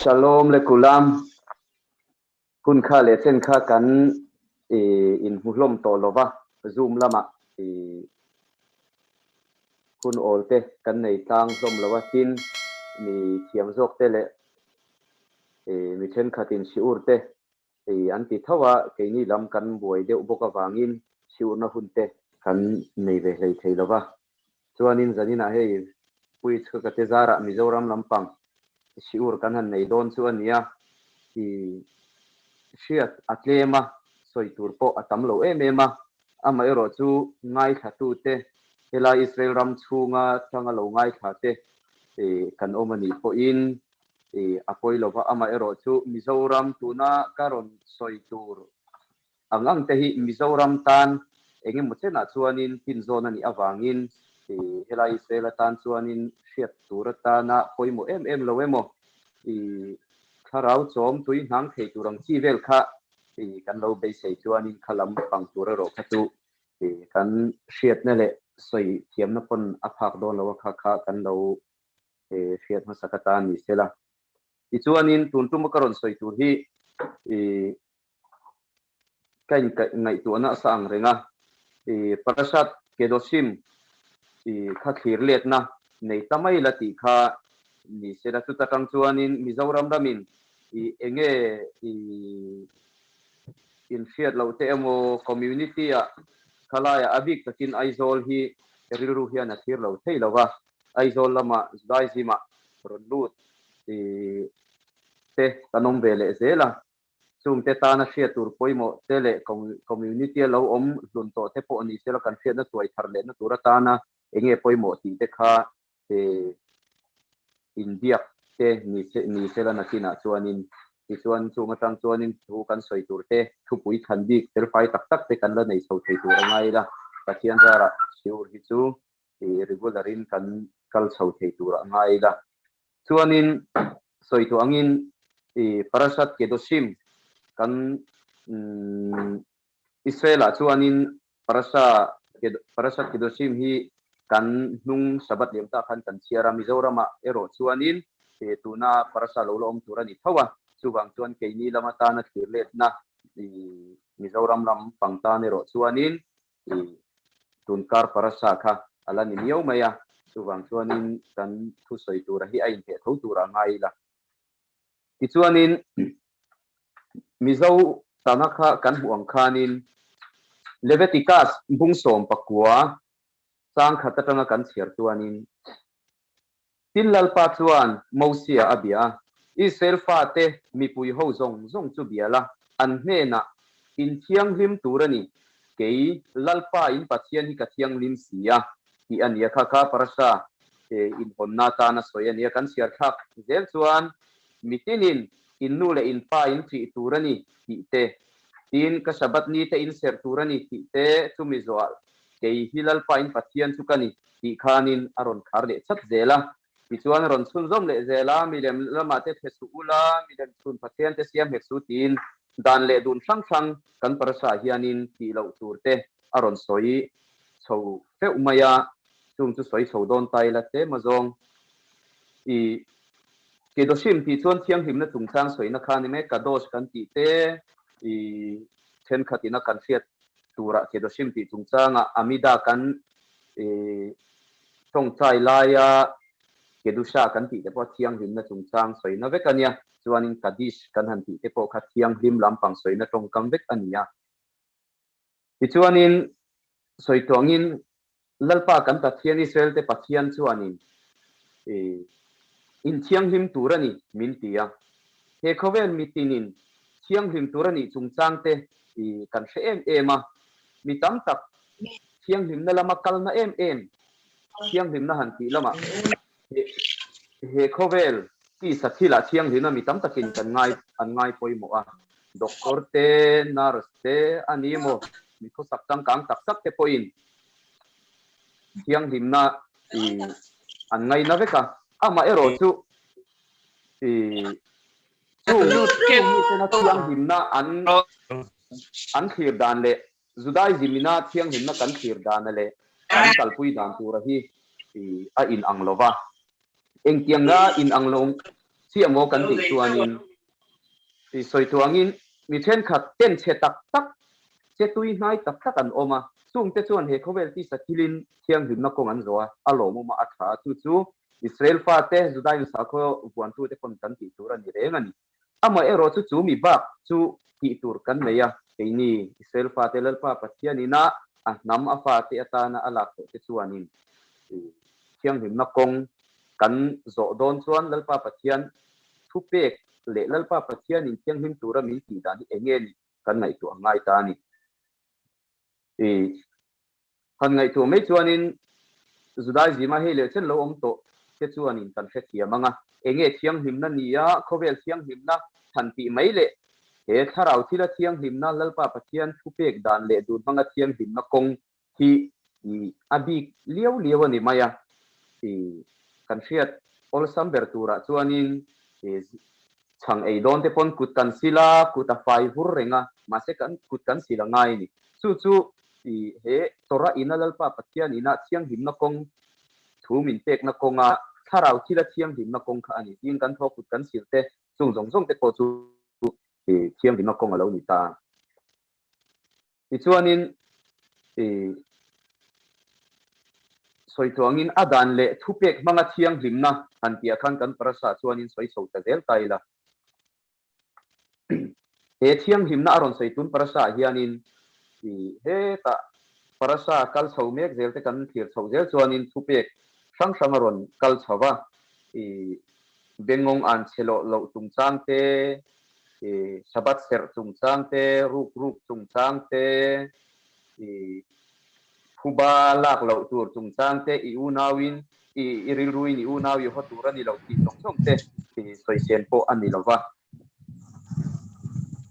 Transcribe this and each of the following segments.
Shalom le kulam. Hun kha leh chen kha kan inhmu hlawm tawh lova, Zoom lamah hun awl te kan nei tlang hlawm lo a, tin mi thiam zawk te leh mi thenkhatin siur te an ti tho a, keini lam kan buai deuh bawk avangin siurna hun te kan nei ve hlei thei lova. Chuanin zaninah hei Puichh ka ka te zarah Mizoram lampang siur kan han nei dawn chu a nia i hriat a tlem a, sawi tur pawh a tam lo em em a, amaherawh chu ngaithlatute helai Israel ram chhunga tanga lo ngaithla te kan awm a nih pawhin a pawi lova, amaherawh chu Mizoram tuna ka rawn sawi tur Ang ang te hi Mizoram tan eng emaw chenah chuanin tinzawn a nih avangin helai Israel atan chuanin hriat tur atana pawimawh em em lo emaw i thlarau chawm tui hnang thei tur ang chi vel kha kan lo beisei chuanin kha lam pang tur erawh kha chu kan hriatna leh sawi thiamna pawn a phak dawn lo a kha kha kan lo hriat hmasak atan ni sela. Tichuanin tun tuma ka rawn sawi tur hi Ka inngaihtuahna a sa ang reng a, i Parashat Kedoshim i kha thlir letna nei ta mai la tih kha ni se la, chuta tang chuanin Mizoram ramin i enge i inhriat loh te emaw community ah thalaiah a bik takin Aizawl hi rilru hian a thlir lo thei lo va, Aizawl lamah Judaism ah rawn lut i te kan awm ve leh zel a. Chungte tana hriat tur pawimawh te leh community a lo awm hlun tawh te pawh ni sela kan hriatna tuai thar lehna tur atana eng nge pawimawh tih te kha inbiak te ni sela nakinah chuanin tichuan chung atang chuanin thu kan sawi tur te thupui thlan bik felfai tak tak te kan la nei chho thei tur a ngai ila Pathian zarah siur hi chu regular in kan kal chho thei tur a ngai ila. Chuanin sawi tawh angin i Parashat Kedoshim kan Israel-ah chuanin Parasha Parashat Kedoshim hi kan hnung Shabbat liam tak khan kan chhiar a, Mizoramah erawh chuanin tuna Parasha lo la awm tur a ni tho a, chuvang chuan keini lam atana thlir letna i Mizoram lam pang tan erawh chuanin I tunkar parasa kha a la ni miau mai a, chuvang chuanin kan thusawi tura hi a inhmeh tho tura a ngai ila. Tichuanin Mizo tana kha kan hmuh ang khanin Leviticus bung 19 chang khat atanga kan chhiar chuanin Tin Lalpa chuan Mosia a bia a, Israel fate mipui ho zawng zawng chu bia la, an hnenah, In thianghlim tur a ni, kei Lalpa in Pathian hi ka thianghlim si a, tih a nia. Kha kha parasha inhawnna atana sawi a nia. Kan chhiar thlak zel chuan mitinin in nu leh in pa in ṭih tur a ni tih te, tin ka Sabbath ni te in serh tur a ni tih te, chumi zawhah kei hi Lalpa in Pathian chu ka ni tih khanin a rawn khar leh chat zel a. Tichuan a rawn chhunzawm leh zel a, milem lamah te thle suh ula, milem chhun Pathian te siam hek su tiin dan leh dun hrang hrang kan parasa hianin tih loh tur te a rawn sawi chho feuh mai a, chung chu sawi chho dawn ta ila tlem azawng. I Kedoshim tih chuan thianghlimna chungchang sawina kha a ni mai, Kadosh kan tih te i thenkhatin a kan hriat turah Kedoshim tih chungchangah Amida kan tawngtai laia Kedusha kan tih te pawh thianghlimna chungchang sawina vek a nia, chuanin Kadish kan han tih te pawh kha thianghlim lampang sawina tawngkam vek a ni a. Tichuanin sawi tuangin Lalpa kan Pathian Israel te Pathian chuanin inthianghlim tur a ni min ti a. He khawvel mitinin thianghlim tur a nih chungchang te kan hre em em a, mi tam tak thianghlimna lama kalna em em thianghlimna han tih lamah he khawvel tisa thilah thianghlimna mi tam takin kan ngai an ngai pawimawh a. Doctor te, nurse te a ni emaw mi khawsak changkang tak tak te pawhin thianghlimna i an ngaina vek a, amaherawh chu i chung chung mitena thianghlimna an an thlir dan leh Judaism ina thianghlimna kan thlir dana leh kan kalpui dan tura hi i a inang lo va. Engtianga inang lo. Chiah maw kan tih chuanin i sawi tuangin mi thenkhat ten chhe tak tak, che tui hnai tak tak an awm a, chungte chuan he khawvel tisa thilin thianghlimna kawng an zawh a, a lawmawm a, a tha a, chu chu Israel fate, Judain sakhaw vuantute pawn kan tih tur a ni reng a ni. Amaherawh chu chu mi bak chu tih tur kan nei a, keini Israel fate Lalpa Pathianina a hnam a fate atana a lak tawhte chuanin thianghlimna kawng kan zawh dawn chuan Lalpa Pathian thupek leh Lalpa Pathianin thianghlim tura min tih dan hi eng nge ni kan ngaihtuah ngai ta a ni. Han ngaihtuah mai chuanin Judaism-a hei leh chen lo awm tawh te chuanin kan hrethiam ang a, enge thianghlimna nia khawvel thianghlimna han tih mai leh he thlarau thila thianghlimna Lalpa Pathian thupek dan leh dun hmanga thianghlimna kawng hi a bik liau liau a ni mai a, kan hriat awlsam ber turah chuanin Chhang ei dawn te pawn kut kan sil a, kut a fai vur reng a, mahse kan kut kan sil a ngai a ni. Chu chu i he Torah ina Lalpa Pathian ina thianghlimna kawng thu min pekna kawnga thlarau thila thianghlimna kawng kha a ni tiin kan thaw kut kan sil te chung zawng zawng te pawh chu i thianghlimna kawng a lo ni ta. Tichuanin i sawi tuangin a dan leh thupek hmanga thianghlimna han tihah khan kan parasa chuanin sawi chho ta zel ta ila. He thianghlimna a rawn sawi tun parasa ah hianin i hetah parasa kal chho mek zel te kan thlir chhoh zel chuanin thupek hrang hrang a rawn kal chho va, i bengawng an chhe loh loh chungchang te, i Sabbath serh chungchang te, ruk ruk chungchang te, i phuba lak loh tur chungchang te, i unauin i i rilruin i unau i haw tur a ni lo tih zawng zawng te i sawisel pawh a ni lo va.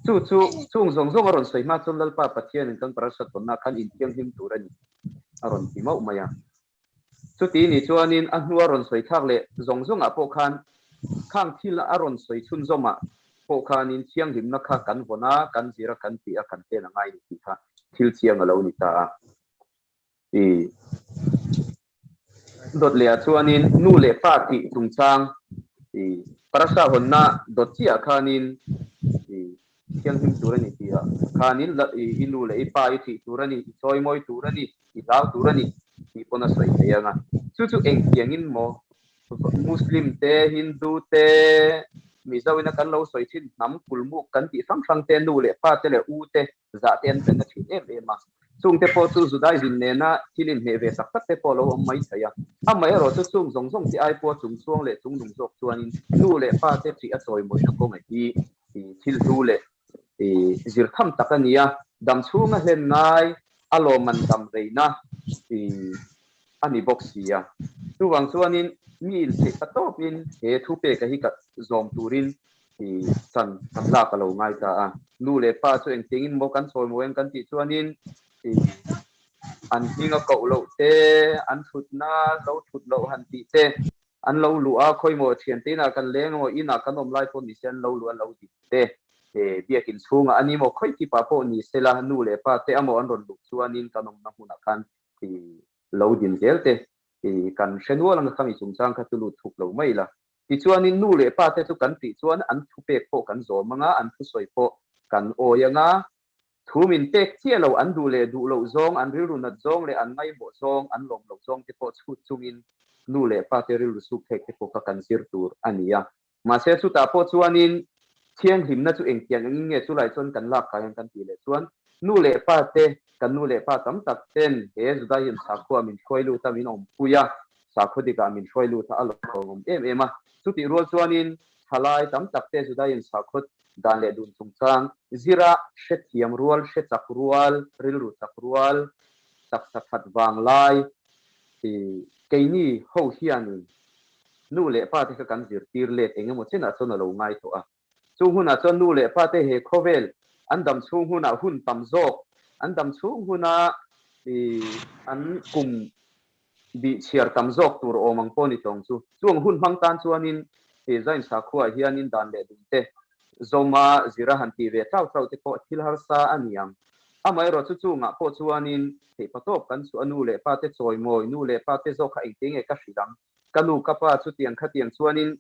Chu chu chung zawng zawng a rawn sawi hma chuan Lalpa Pathianin kan parasha tawnna khan inthianghlim tur a ni a rawn ti mauh mai a. Chuti ni chuanin a hnua rawn sawi thlak leh zawng zawngah pawh khan khang thil a rawn sawi chhunzawmah pawh khanin thianghlimna kha kan vawn a, kan zir a, kan tih a, kan hlen a ngai ni tih kha thil chiang a lo ni ta a. I dawt lehah chuanin nu leh pa tih chungchang i parasa hawnna dawt chiah khanin i Thianghlim tur a ni tih ah khanin i nu leh i pa i thih tur a ni, i chawimawi tur a ni, i hlau tur a ni tih pawn a sawi thei ang a. Chu chu engtiangin maw Muslim te, Hindu te, Mizo ina kan lo sawi thin hnam kulmuk kan tih hrang hrang te, nu leh pa te leh u te zah te an pen a thin em em a. Chungte pawh chu Judaism nena thil inhmeh ve tak tak te pawh a lo awm mai thei a. Amaherawh chu chung zawng zawng te ai pawha chung chhuang leh chung nung zawk chuanin nu leh pa te ṭih a chawimawina kawngah hi thil hlu leh zir tham tak a ni a, dam chhunga hlen ngai a lawmman dam reina a ni bawk si a. Chuvang chuanin mi intheih ta tawpin he thupeka hi ka zawm turin chan kan lak a lo ngai ta a. Nu leh pa chu engtiangin maw kan sawi maw em kan tih chuanin an hming a koh loh te, an thutna lo thut loh han tih te, An lo luh a, khawimaw thiante inah kan leng emaw, inah kan awm lai pawh ni se an lo luh a lo dik te. He biakin chhungah a ni maw, khawi kipah pawh ni se la, nu leh pa te amaw an rawn luh chuanin kan awmna hmunah khan i lo din zel te i kan hre nual ang a, khami chungchang kha chu lut thuk lo mai la. Tichuanin nu leh pa te chu kan tih chuan an thupek pawh kan zawm ang a, an thusawi pawh kan awi ang a, Thu min pek chiah lo, an duh leh duh loh zawng, an rilru nat zawng leh an ngaihmawh zawng, an lawm loh zawng te pawh chhut chungin nu leh pa te rilru suk thek te pawh kha kan zir tur a ni a. Mahse chutah pawh chuanin thianghlimna chu engtiang engin nge chulai chuan kan lak kai ang kan tih leh chuan nu leh pa te, kan nu leh pa tam tak ten he Judaism sakhua min hruai lut a, min awmpui a, sakhaw dikah min hruai lut a, a lawmawm em em a. Chutih rual chuanin thalai tam tak te Judaism sakhaw Dan leh dun chungchang zira hrethiam rual, hre chak rual, rilru chak rual, taksa that vang lai i keini ho hianin nu leh pa te kha kan zirtir let eng emaw chenah chuan a lo ngai tawh a. Chung hunah chuan nu leh pa te he khawvel an dam chhung hunah hun tam zawk, an dam chhung huna i an kum bih chhiar tam zawk tur awm ang pawh ni tawng chu. Chuang hun hmang tan chuanin he Zain sakhua hianin dan leh dun te, Zawma zira han tih ve tlauh tlauh te pawh thil harsa a ni ang. Amaherawh chu chungah pawh chuanin theihpa tawp kan chu a nu leh pa te chawimawi, nu leh pa te zawk kha engti nge ka hrilh ang, ka nu ka pa chutiang khatiang chuanin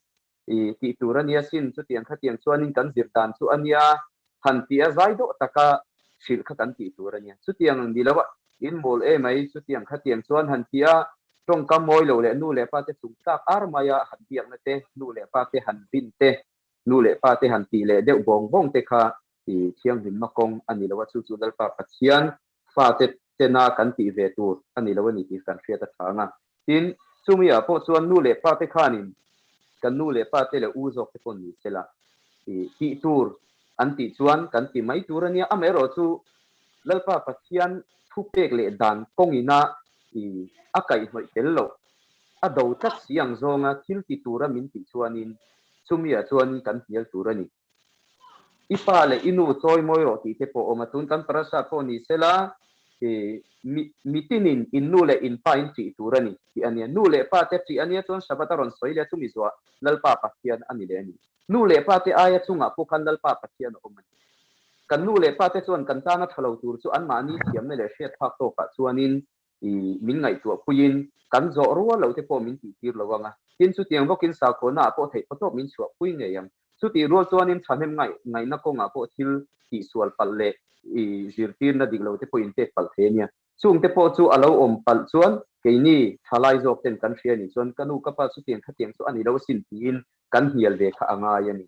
I tih tur a nia sin, chutiang khatiang chuanin kan zir dan chu a nia, han tih a zai dawh taka hrilh kha kan tih tur a nia. Chutiang ang ni lo a, in mawl e mai, chutiang khatiang chuan han tih a, tawngkam mawi lo leh nu leh pa te chung tlak ar maia han biakna te, nu leh pa te han rin te, nu leh pa te han tih leh deuh bawng bawng te kha i thianghlimna kawng a ni lo a, chu chu Lalpa Pathian fate tena kan tih ve tur a ni lo a ni tih kan hriat a tha ang a. Tin, chumi ah pawh chuan nu leh pate khanin kan nu leh pate leh u zawk te pawh ni sela i tih tur an tih chuan kan ti mai tur a nia. Amaherawh chu Lalpa Pathian thupek leh dan kawngina i a kaihhnawih tel loh, a do tlat si ang zawnga thil ti tura min tih chuanin chumi ah chuanin kan hnial tur a ni. I pa leh i nu chawi mawi rawh tih te pawh awm a, tun kan parasa pawh ni sela i mi mitinin in nu leh in pa in ṭih tur a ni tih a nia. Nu leh pa te ṭih a nia chuan Shabbat a rawn sawi leh a chumi zuah Lalpa Pathian a ni leh a ni. Nu leh pa te aia chungah pawh khan Lalpa Pathian a awm a ni. Kan nu leh pa te chuan kan tana ṭha lo tur chu anmahni thiamna leh hriat phak tawkah chuanin I min ngaihtuah puiin kan zawh rual lo te pawh min tih tir lo ang a, tin chutiang bawkin sakhawnna ah pawh theih phawtawp min chhuah pui ngei ang. Chutih rual chuanin thahnem ngaih ngaihna kawngah pawh thil tihsual palh leh i zirtirna dik lo te pawh in pek palh thei a nia. Chung te pawh chu a lo awm palh chuan keini thalai zawk ten kan hria nih chuan ka nu ka pa chutiang khatiang chu a ni lo asin tiin kan hnial ve kha a ngai a ni.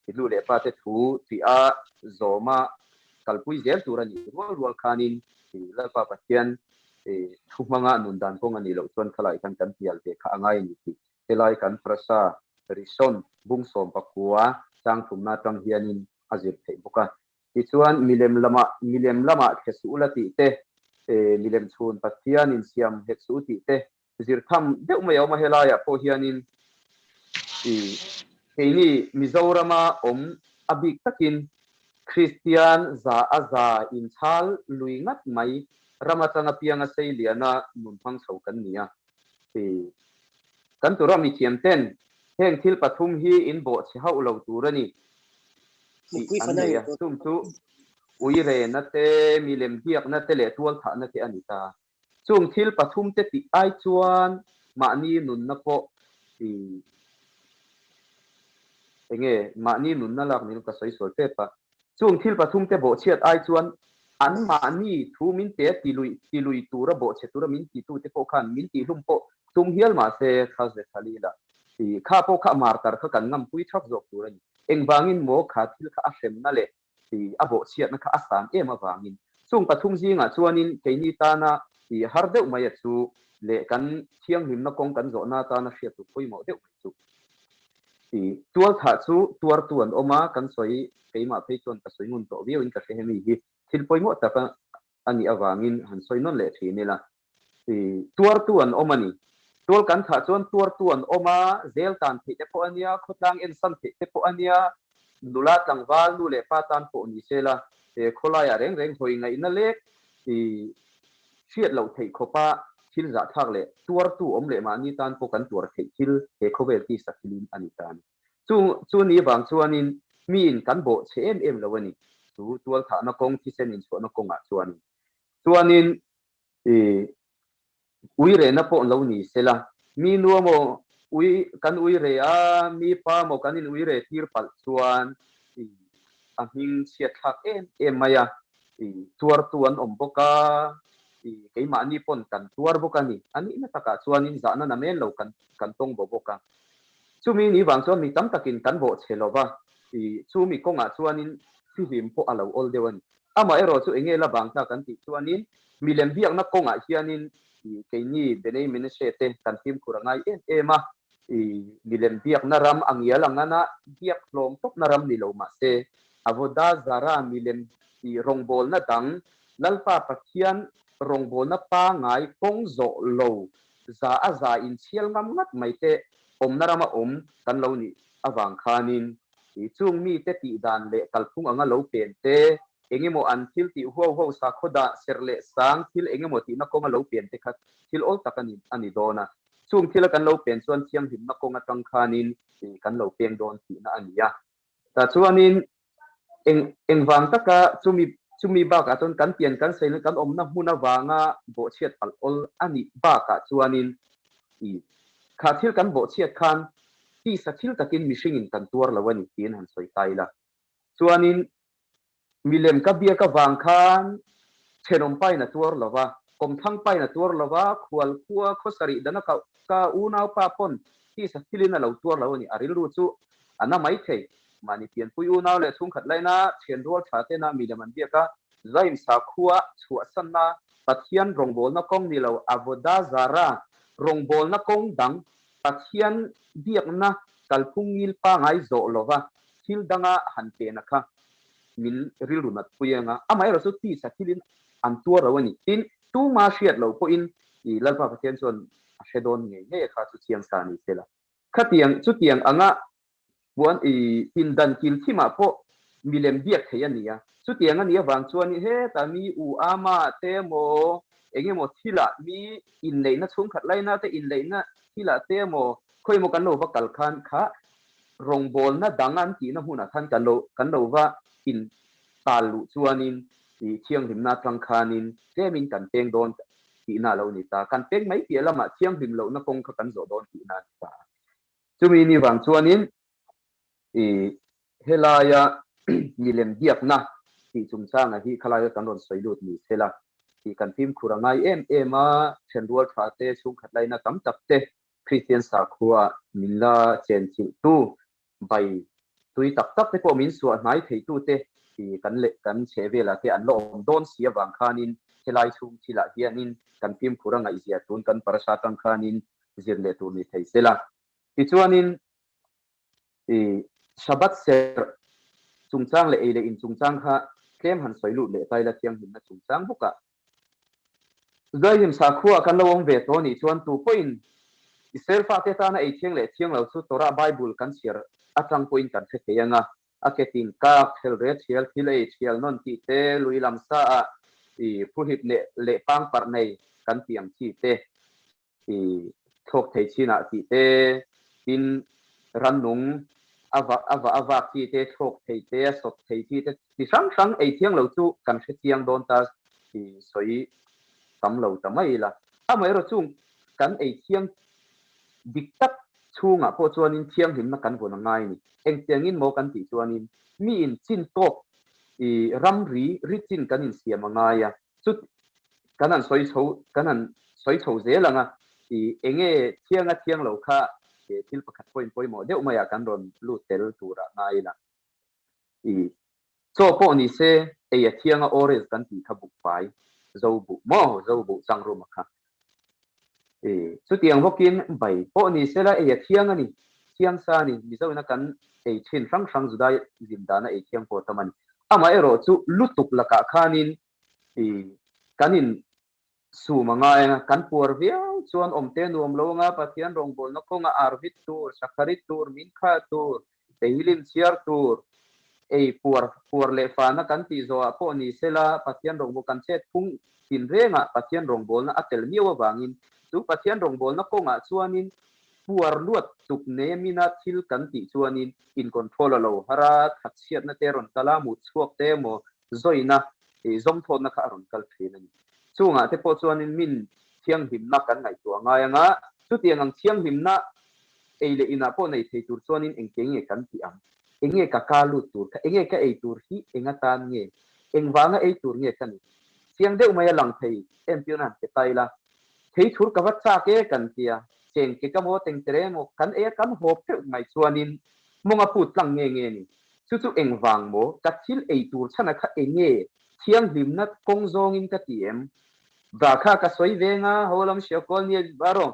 I nu leh pa te thu tih a zawma kalpui zel tur a nih rual rual khanin Lalpa Pathian thu hmanga nun dan kawng a nih loh chuan khalai khan kan hnial ve kha a ngai a ni tih helai kan Prasa Rison bung 19 chang thumna atang hianin a zir theih bawk a. Tichuan milem lamah milem lamah thla suh ula tih te, milem chhun Pathian insiam hek suh u tih te Zir tham deuh mai a awm a, helaiah pawh hianin i keini Mizorama awm a bik takin Kristian za a za inchhal lui ngat mai ram atanga pianga sei liana nun hmang chho kan ni a. I kan tura mithiam ten heng thil pathum hi in bawh chhe hauh lo tur a ni tih an nei a, chung chu uirena te, milem biakna te leh tualthahna te a ni ta. Chung thil pathum te tih ai chuan mahni nunna pawh i enge mahni nunna lak niin ka sawi sual tep a. Chung thil pathum te bawhchhiat ai chuan an mahni thu min pe a ti lui ti lui tura bawhchhe tura min ti tu te pawh khan min tihhlum pawh tum hial mah se Khas ve Khalil a i kha pawh kha martar kha kan ngampui thap zawk tur a ni. Engvangin maw kha thil kha a hremna leh i a bawhchhiatna kha a san em avangin chung pathum zingah chuanin keini tana i har deuh mai a chu leh kan thianghlimna kawng kan zawhna atana hriat tur pawimawh deuh mai chu i tualthah chu tuartu an awm a, kan sawi keimah phei chuan ka sawi ngun tawh viau in ka hre hemi hi thil pawimawh tak a nih avangin han sawi nawn leh thin ila. I tuartu an awm a ni. Tual kan thah chuan tuartu an awm a, zel tan theih te pawh a nia, khawtlang ensan theih te pawh a nia, nula tlangval nu leh pa tan pawh ni se la, he khawlaiah reng reng hawi ngaihna lek i hriat loh theih khawpa thil zahthlak leh tuartu awm leh mahni tan pawh kan tuar theih thil he khawvel tisa thilin a ni ta a ni. Chu chu ni vang chuanin miin kan bawh chhe em em lo a ni. Chu tualthahna kawng thisen inchhuahna kawngah chuanin chuanin I ui rehna pawh lo ni se la, mi nu emaw ui kan ui reh a, mi pa emaw kan in ui reh tir palh chuan i a hming chhiat thlak em em mai a, i tuartu an awm bawk a, i keimahni pawn kan tuar bawk a ni. A nihna takah chuanin zahna namen lo kan kan tawng bo bawk a. Chumi ni vang chuan mi tam takin kan bawhchhe lo va, i chumi kawngah chuanin fihlim pawh a lo awl deuh a ni. Amaherawh chu enge la bang ta kan tih chuanin milem biakna kawngah hianin keini Benei Menashe te kan fimkhur a ngai em em a, milem biakna ram a ngial ang ana biak hlawm tawpna ram ni lo mahse Avodah Zarah milem rawngbawlna dang Lalpa Pathian rawngbawlna pangai kawng zawh lo za a za inchhial ngam ngat mai te awmna rama awm kan lo nih avang khanin chung mite tih dan leh kalphung anga lo pen te, engemaw an thil tih huau huau sakhaw dah serh leh sang thil engemaw tihna kawnga lo pen te kha thil awl tak a ni a ni dawn a. Chung thila kan lo pen chuan thianghlimna kawng atang khanin kan lo peng dawn tihna a ni a. Tah chuanin eng engvang taka chumi chumi bakah chuan kan pian kan sailna kan awmna hmun avanga bawhchhiat palh awl a nih bakah chuanin kha thil kan bawhchhiat khan. Tisa thil takin mihringin kan tuar lo a ni tiin han sawi ta ila. Chuanin milem ka biak avang khan thenawm pain a tuar lo va, kawmthlang pain a tuar lo va, khual khua khawsarih dana ka ka unaupa pawn tisa thilin a lo tuar lo a ni. A rilru chu a na mai thei. Mahni pianpui unau leh chhungkhat laina thianrual tha tena milem an biak a, Zaimsa khua chhuahsanna Pathian rawngbawlna kawng ni lo Avodah Zarah rawngbawlna kawng dang Pathian biakna kalphung ngil pangai zawh lova thil danga han pena kha min rilru nat pui anga, amaherawh chu tisa thilin an tuar lo a ni. Tin, tuma hriat loh pawhin i Lalpa Pathian chuan a hre dawn ngei ngei a kha chu chiang sa ni se la. Khatiang chutiang anga puan i pindan kil thimah pawh milem biak thei a ni a. Chutiang a nih avang chuan hetah mi u ama te emaw engemaw thilah mi inneihna chhungkhat laina te inneihna thilah te emaw khawi emaw kan lo va kal khan kha rawngbawlna dang an tihna hmunah khan kan lo kan lo va in tal luh chuanin i thianghlimna atang khanin tlemin kan peng dawn tihna a lo ni ta. Kan peng mai piah lamah thianghlim lohna kawng kha kan zawh dawn tihna a ni ta. Chumi ni vang chuanin i helaia milem biakna tih chungchanga hi khalaia kan rawn sawi lut ni se la tih kan fimkhur a ngai em em a, thenrual tha te, chhungkhat laina tam tak te Kristian sakhua min la chenchilh tu bai tui tak tak te pawh min suah hnai thei tu te i kan leh kan chheh velah te an la awm dawn si avang khanin helai chhung thilah hianin kan fimkhur a ngaihzia tun kan parasa atang khanin zir leh tur ni thei se la. Tichuanin i Shabbat serh chungchang leh ei leh in chungchang kha tlem han sawi lut leh ta ila thianghlimna chungchang bawkah Judaism sakhua kan lo awm ve tawh nih chuan tu pawhin Israel fate tana ei thiang leh thiang lo chu Torah Bible kan chhiar atang pawhin kan hre thei ang a, a ketin kak, thel re thial, thil ei thial nawn tih te, lui lam sa ah i phuhlip leh leh pangparh nei kan tih ang chi te, i thlawk thei chinah tih te, tin rannung a va a va a vak chi te, thlawk thei te, a sawt thei chi te ti hrang hrang ei thiang lo chu kan hre chiang dawn ta ti sawi tam lo ta mai ila. Amaherawh chung kan ei thiang dik tak chhungah pawh chuanin thianghlimna kan vawn a ngai a ni. Engtiangin maw kan tih chuanin miin chin tawk i ramri ri chin kan insiam a ngai a, Chu kan han sawi chho kan han sawi chho zel ang a, i enge thianga thiang lo kha thil pakhat pawhin pawimawh deuh maiah kan rawn lut tel turah ngai ila. I chaw pawh ni se ei a thianga orange kan tih kha bukfai zo buh maw zo buh changruma kha. I chutiang bawkin bai pawh ni sela ei a thiang a ni, thiang sa a ni, Mizoina kan ei thin hrang hrang Judai zin dana ei thiang pawh tam a ni. Amaherawhchu lutuk lakah khanin I kan in sum a ngai a, kan puar viau chuan awmte nuam lo anga Pathian rawngbawlna kawnga arvit tur, sakharit tur, min kha tur, eilim chhiar tur, ei puar puar leh fana kan tih zawhah pawh ni sela Pathian rawngbawlna kan chet phung thin rengah Pathian rawngbawlna a tel miau avangin chu Pathian rawngbawlna kawngah chuanin puar luat tuk nemina thil kan tih chuanin in control a lo har a, thatchhiatna te rawn kal a, mut chhuak te emaw zawina ih zawmthawtna kha a rawn kal thin a ni. Chungah te pawh chuanin min thianghlimna kan ngaihtuah ngai ang a, chutiang ang thianghlimna ei leh inah pawh nei thei tur chuanin engke nge kan tih ang? Enge ka ka lut tur kha? Enge ka ei tur hi eng atan nge? Engvanga ei tur nge ka ni? Chiang deuh mai a lang thei entirna han pe ta ila, thei thur ka va chak e kan tia, cheng ke ka maw tengtere emaw kan ei a kan hawp theuh mai chuanin mawng a put tlang nge nge ni? Chu chu engvang maw? Ka thil ei tur chhana kha enge thianghlimna kawng zawngin ka ti em? Va kha ka sawi veng a, ho lam hria kawl nia va rawng,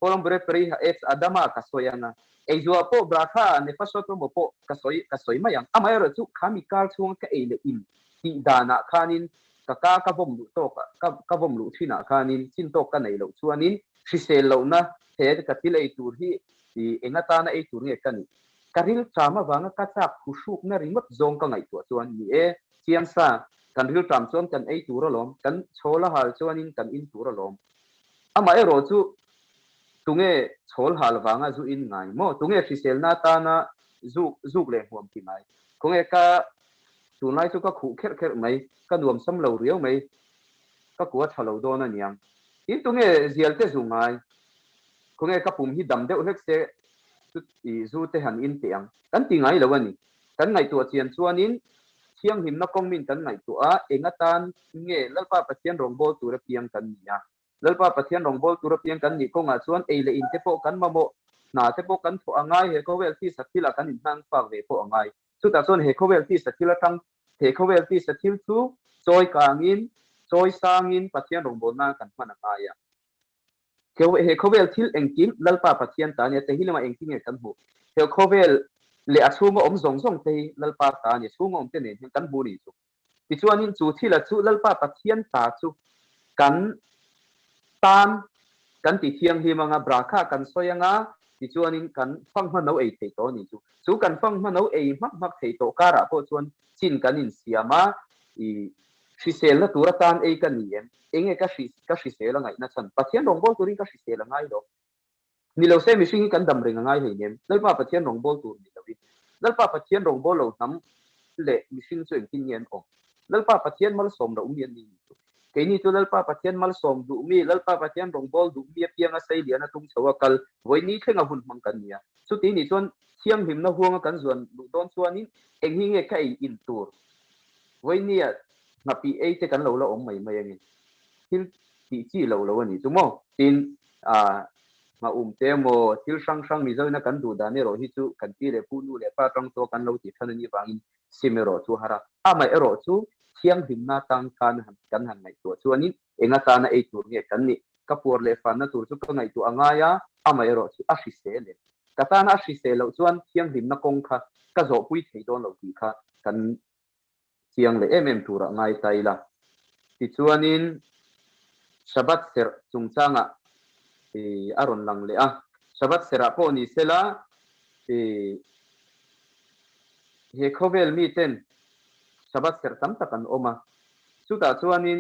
ho lam bure peri ha etz Adama ka sawi ang a, ei zuah pawh bra kha nefashot emaw pawh ka sawi ka sawi mai ang. Amaherawhchu kha mi kar chhunga ka ei leh in tih danah khanin ka ka ka vawm luh tawk ka ka vawm luh thinah khanin chin tawk ka nei loh chuanin hrisel lohna he ka thil ei tur hi eng atana ei tur nge ka nih? Ka rilṭam avanga ka chak phuhrukna ringawt zawng ka ngaihtuah chuan, Ni e, chiang sa, kan rilṭam chuan kan ei tur alawm, kan chhawl a hal chuanin kan in tur alawm. Amaherawh chu tunge chhawl hal vanga zu in ngai maw? Tunge hriselna atana zuk zuk leh hmuam ti ngai? Khawnge ka tunlai chu ka khuh kherh kherh mai, ka nuamsam lo riau mai, ka kua tha lo dawn aniang. Tin tunge zial te zu ngai? Khawnge ka pum hi dam deuh hlek se? Chu zu te han in teh ang. Kan ti ngai lo a ni. Kan ngaihtuah chian chuanin thianghlimna kawng min kan ngaihtuah a, eng atan nge Lalpa Pathian rawngbâwl tura piang kan ni a? Lalpa Pathian rawngbâwl tura piang kan nih kawngah chuan ei leh in te pawh kan mamawh, hna te pawh kan thawh a ngai, he khawvel tisa thilah kan inhlang fak ve pawh a ngai. Chutah chuan he khawvel tisa thil atang, he khawvel tisa thil chu chawi kangin, chawi sangin Pathian rawngbâwl nan kan hman a ngai a. He khawvel thil engkim Lalpa Pathian ta nia, te hi lamah engtin nge kan hmuh? He khawvel leh a chhunga awm zawng zawng te hi Lalpa ta a ni, a chhunga awm te nen hian kan hmu ni chu. Tichuanin chu thila chu Lalpa Pathian ta chu kan tan kan ti thianghlim anga, brakha kan sawi anga, tichuanin kan fanghma no ei thei tawh a ni chu. Chu kan fanghma no ei hmak hmak thei tawh karah pawh chuan chin kan insiam a, i Hriselna tur atan ei ka ni em? Enge ka hri ka hrisel a ngaihna chhan? Pathian rawngbâwl turin ka hrisel a ngai lo. Ni lo se mihring hi kan dam reng a ngai hleinem. Lalpa Pathian rawngbâwl tur ni loin. Lalpa Pathian rawngbâwl lo hnam leh mihring chu engtin nge an awm? Lalpa Pathian malsawm loh mi an ni ni chu. Keini chu Lalpa Pathian malsawm duh mi, Lalpa Pathian rawngbâwl duh mi apianga sei lian a tum chho a kal vawiini thlenga hun hmang kan ni a. Chuti nih chuan thianghlimna huanga kan zuan luh dawn chuanin eng hi nge ka ei in tur? Vawinia nghapih ei te kan lo la awm mai mai angin thil tih chi loh lo a ni chu maw? Tin, nghaum te emaw thil hrang hrang Mizoina kan duh dan erawh hi chu kan pi leh pu nu leh pa atang tawh kan lo tih than a nih vangin sim erawh chu har a. Amah erawh chu thianghlimna atang khan kan han ngaihtuah chuanin eng atana ei tur nge kan nih? Ka puar leh fanna tur chu ka ngaihtuah a ngai a, amah erawh chu a hrisel em? Ka tana a hrisel loh chuan thianghlimna kawng kha ka zawhpui thei dawn lo tih kha kan chiang leh em em turah ngai ta ila. Tichuanin Shabbat serh chungchangah a rawn lang leh a, Shabbat serhah pawh ni sela he khawvel miten Shabbat serh tam tak an awm a, chutah chuanin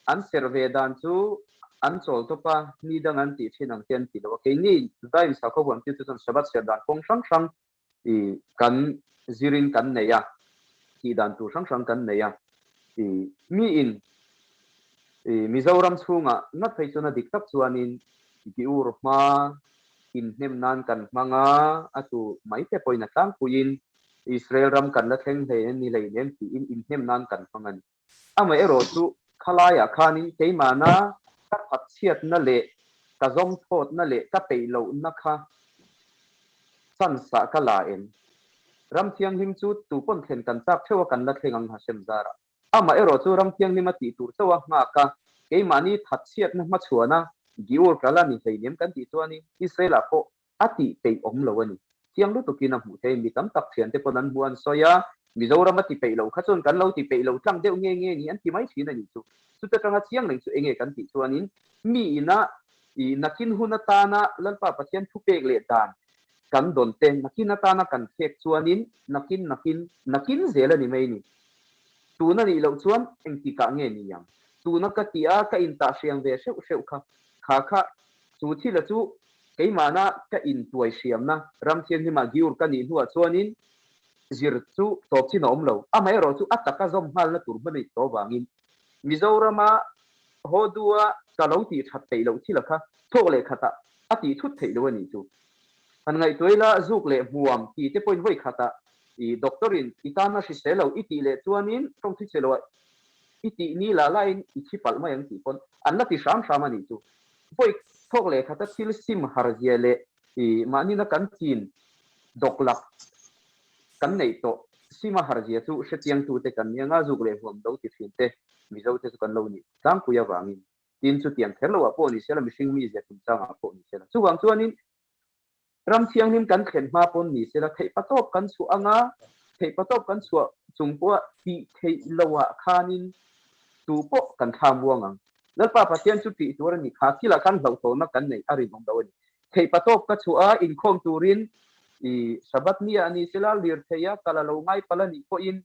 an serh ve dan chu an chawl tawp a, ni dang an tih thin ang te an ti lo a, keini Zion sakhaw huam tirtu chuan Shabbat serh dan kawng hrang hrang I kan zirin kan nei a, tih dan tur hrang hrang kan nei a. I miin i Mizoram chhungah ngat phei chuan a dik tak chuanin Giur hma inhnem nan kan hmang a, a tu mai te pawhin a tlangpuiin Israel ram kan la thleng hle ni hleinem tiin inhnem nan kan hmang a ni. Amaherawh chu khalaiah khanin keimahna ka thatchhiatna leh ka zawmthawtna leh ka peih lohna kha chance ah ka la em? Ram thianghlim chu tu pawn thlen kan chak theuh a kan la thleng ang Hashem zarah. Amaherawh chu ram thianghlim a tih tur chauh a nghak a, keimahni thatchhiatna hmachhuana Giur ka la ni hleinem kan tih chuanin Israel ah pawh a tih peih awm lo a ni. Chiang lutukin a hmuh theih, mi tam tak thiante pawn an hmu an sawi a, Mizoram a ti peih lo kha chuan kan lo ti peih lo tlang deuh nge nge ni an ti mai thin a nih chu. Chuta tanga chiang reng chu enge kan tih chuanin mi ina i nakin hun atana Lalpa Pathian thupek leh dan kan dawn te nakin atana kan khek chuanin nakin nakin nakin zel a ni mai ni. Tuna nih loh chuan engtikah nge ni ang? Tuna ka ti a, ka intah hriam ve hreuh hreuh kha kha kha chu thila chu Keimahna ka intuai hriamna ram thianghlimah Giur ka nih hnuah chuanin zir chu tawp chin a awm lo. Amaherawh chu a taka zawm nghalna tur hman a nih tawh avangin Mizorama haw dua ka lo tih that theih loh thila kha thawk leh khatah a tih thut theih loh a nih chu. Han ngaihtuah ila zuk leh hmuam ti te pawhin vawi khatah i doctor in i tana hrisel lo i tih leh chuanin tawng thi che loah i tih ni lah lahin i thi palh mai ang tih pawn an la ti hram hram a nih chu. Vawi thawk leh khata thil sim har zia leh i mahnina kan chin dawk lak kan neih tawh sim a har zia chu hrechiangtute kan nia nga zuk leh huam lo ti thin te Mizo te chu kan lo nih tlangpui avangin tin chutiang kher loah pawh ni sela mihring mizia chungchangah pawh ni sela chuvang chuanin Ram thianghlim kan thlen hma pawn ni sela theihpatawp kan chhuah anga, theihpatawp kan chhuah chung pawha tih theih loah khanin tu pawh kan thla muang ang. Lalpa Pathian chu tih tur a ni kha, thilah khan hlauhtawhna kan neih a rinawm lo a ni. Theihpatawp ka chhuah a, inkhawm turin i Sabbath ni ah ni sela lirthei a kal a lo ngai palh a nih pawhin